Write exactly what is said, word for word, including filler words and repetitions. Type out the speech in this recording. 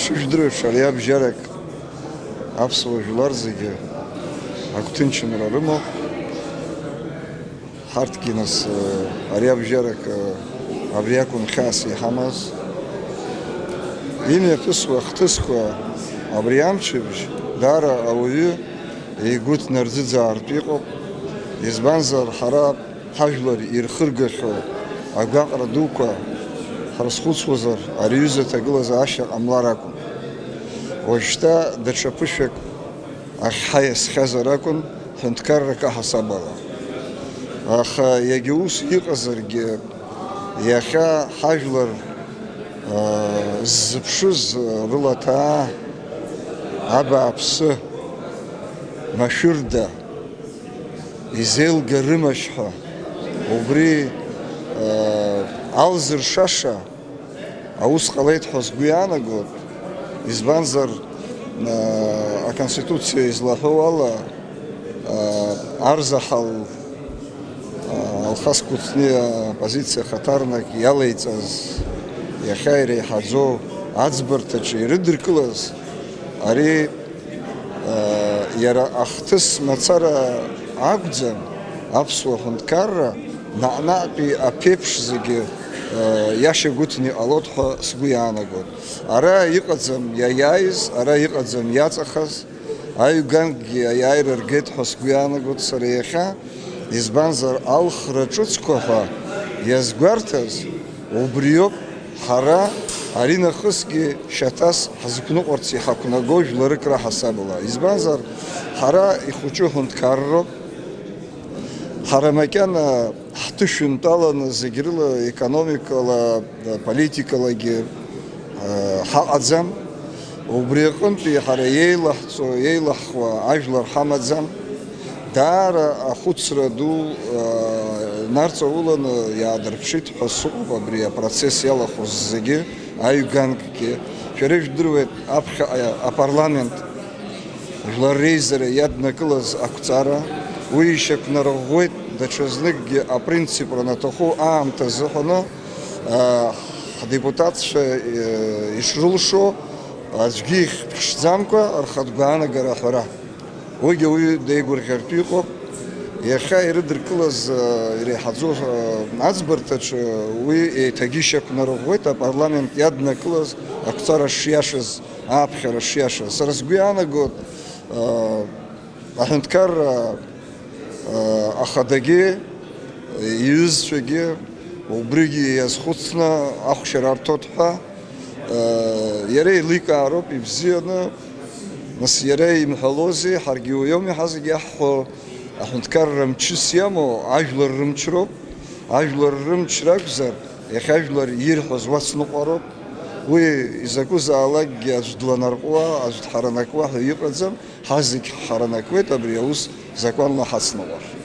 Шыжәдыруеиԥш, ари абжьарак аԥсуа жәлар зегьы агәҭынчымра рымоуп. Ҳарҭгьы нас, э, ари абжьарак, э, абри акәын хьаас иҳамаз. Имҩаԥысуа ахҭысқәа абри амчыбжь даара ауаҩы игәы ҭнарӡыӡаартә иҟоуп, избанзар, ҳара ҳажәлар ирхыргахьоу агәаҟра дуқәа ҳрызхәыцуазар, ари аҩыза аҭагылазаашьа ҟамлар акәын. Уажәшьҭа даҽа ԥышәак ахьҳа иазхьазар акәын, ҳәынҭқаррак аҳасабала. Аха иагьа ус иҟазаргьы, иахьа ҳажәлар, аа, ззыԥшыз рылаҭаа, абааԥсы, машәырда, изеилгарымашь ҳәа, убри, аа, алзыршаша аус ҟалеит ҳәа сгәы иаанагоит, избанзар, аа, Аконституциа излаҳәо ала, аа, арзаҳал, аа, Алхас Кәыҵниа апозициа хаҭарнак иалеиҵаз, иахьа иреиҳаӡоу аӡбарҭаҿы ирыдыркылаз ари, аа, иара ахҭыс мацара акәӡам, аԥсуа ҳәынҭқарра наҟ-наҟтәи аԥеиԥш зегьы, аа, иашьагәыҭны иҟалоит ҳәа сгәы иаанагоит. Ара иҟаӡам иаиааиз, ара иҟаӡам иаҵахаз, аҩганкгьы аиааира ргеит ҳәа сгәы иаанагоит сара иахьа, избанзар, алхра ҿыцқәа ҳәа иазгәарҭаз убриоуп, ҳара аринахысгьы шьаҭас ҳзықәныҟәарц иҳақәнаго жәларык раҳасабала. Избанзар, ҳара ихәыҷу ҳәынҭқарроуп, ҳара макьана ҳҭышәынтәаланы зегь рыла, економикала, политикалагьы, э, ҳаҟаӡам. Убри аҟынтәи ҳара иеилаҳҵо, иеилаҳхуа ажәлар ҳамаӡам. Даара ахәыцра ду, э, нарҵауланы иаадырԥшит ҳәа сыҟоуп абри апроцесс иалахәыз зегьы, аҩганкгьы. Шәара ижәдыруеит, аԥхьаҟа апарламент Жәлар Реизара иаднакылаз ақәҵара, уи ишьақәнарӷәӷәеит даҽазныкгьы апринцип ранаҭаху аамҭа азыҳәаны, аа, ҳдепутатцәа, э, ишрылшо, аӡәгьы ихьԥшӡамкәа рхатә гәаанагара аҳәара. Уигьы уаҩы деигәырӷьартә иҟоуп. Иахьа ирыдыркылаз, э, иреиҳаӡоу, э, аӡбарҭаҿы уи еиҭагьы ишьақәнарӷәӷәеит апарламент иаднакылаз ақәҵара шиашаз, ааԥхьара шиашаз. Сара сгәы иаанагоит, аҳәынҭқарра ахадагьы, иҩызцәагьы убригьы иазхәыцны ахәшьара арҭоит ҳәа, иара еиликаароуп ибзианы, нас иара имҳәалозеи, ҳаргьы уи ауми ҳазегь иаҳҳәо, аҳәынҭқарра мчыс иамоу ажәлар рымч роуп, ажәлар рымч ракәзар, иахьа ажәлар ирҳәоз уацныҟәароуп, уи изакәызаалакгьы аӡә дланарҟәуа, аӡә дҳаранакуа ҳәа иҟаӡам, ҳазегь ҳҳаранакуеит абри аус закәанла ҳацныҟәар.